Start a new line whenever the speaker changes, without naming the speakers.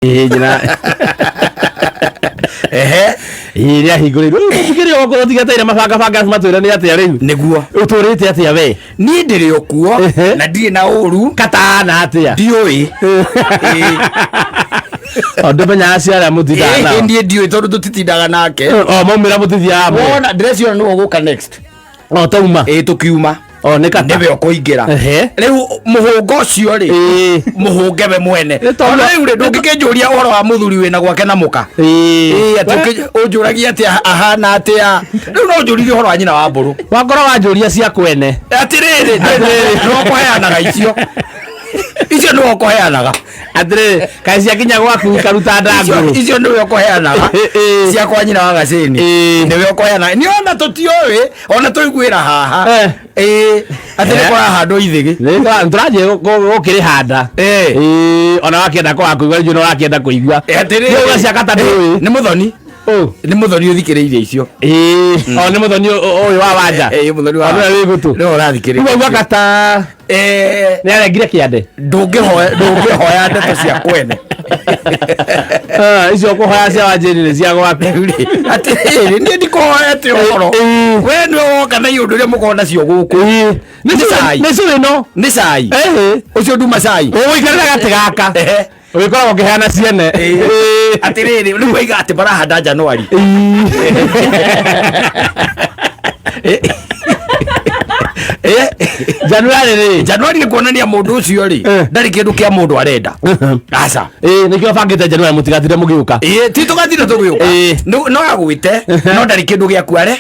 Ĩĩ, njĩra.
Ehe.
Ĩĩ, nĩ ahingũrĩirwo. Rĩu tũtikĩrĩ o gũkũ tũtigeteire mabangabanga matwĩre nĩ atĩa rĩu.
Nĩguo.
Ũtũrĩte atĩa we?
Niĩ ndĩrĩ o kuo
Ehe.
na ndirĩ na ũru.
Katana atĩa?
Ndiũĩ. Ĩĩ.
O ndũmenyaga cia arĩa mũtindaga
Ĩĩ,
nao.
niĩ ndiũĩ tondũ tũtitindaga nake.
O maumĩra mũtithiaga hamwe.
Wona ndĩreciona nĩwe ũgũka next.
O tauma.
Ĩĩ tũkiuma.
O nĩ kata.
Nĩwe ũkũingĩra.
Ehe.
Rĩu mũhũngo ũcio rĩ
Ĩĩ.
mũhũnge we mwene.
Nĩ tondũ-
Ona rĩu rĩ ndũngĩkĩnjũria ũhoro wa mũthuri wĩna gwake na mũka.
Ĩĩ.
Ĩĩ atĩ ũnjũragia atĩ ahana atĩa. Rĩu no ũnjũririe ũhoro wa nyina wa mbũrũ.
Wakorwo wanjũria cia kwene.
Atĩrĩrĩ nĩwe ũkũheanaga icio. Icio nĩwe ũkũheanaga.
Atĩrĩrĩ, kaĩ ciakinya gwaku ikaruta ndangũrũ.
Icio nĩwe ũkũheanaga.
Ĩĩ, ĩĩ.
Cia kwa nyina wa gacĩni.
Ĩĩ.
Nĩwe ũkũheanaga. Niĩ ona tũtiũĩ ona tũiguĩra haha.
Eh.
Ĩĩ. Atĩ nĩ
Eh.
kũrahandwo ithĩgĩ.
Tũrathiĩ gũkĩrĩhanda.
Ĩĩ.
Ĩĩ, ona wakĩenda kwaga kũigua rĩu no ũrakĩenda kũigua.
Atĩrĩrĩ.
Nĩ cia kata ndũĩ.
Nĩ mũthoni.
Ũ.
Nĩ mũthoni ũthikĩrĩirie icio.
Ĩĩ, o nĩ mũthoni ũyũ wa wanja.
Ĩĩ mũthoni wa.
O nĩwe wĩ gũtũ.
Nĩwe ũrathikĩrĩria.
Rĩu aigua kata
Eh,
nĩ arengire kĩande.
Ndũngĩhoya ndũngĩhoya ndeto cia kwene.
Ah, icio ũkũhoya cia wanjĩrĩ nĩ cia gwaku.
Atĩrĩrĩ niĩ ndikũhoya atĩ ũhoro.
Ĩĩ.
We nĩwe woka na iũndũ iria mũkoragwo nacio gũkũ.
Ĩĩ.
Nĩ cai.
Nĩ cũĩ no.
Nĩ cai.
Ĩhĩ.
Ũcio nduma cai.
Ũgũikarĩra gatĩ gaka.
Ehe.
Ũgĩkoragwo ũkĩheana ciene. Ĩĩ.
Atĩrĩrĩ rĩu waiga atĩ marahanda Januari.
Januari rĩ.
Januari nĩ kuonania mũndũ ũcio rĩ
Eh.
ndarĩ kĩndũ kĩa mũndũ arenda. Aca.
Ĩĩ, nĩkĩo bangĩte Januari mũtigatinde mũgĩũka.
Ĩĩ ti tũgatinda tũgĩũka.
Ĩĩ.
No agwĩte no ndarĩ kĩndũ gĩaku are.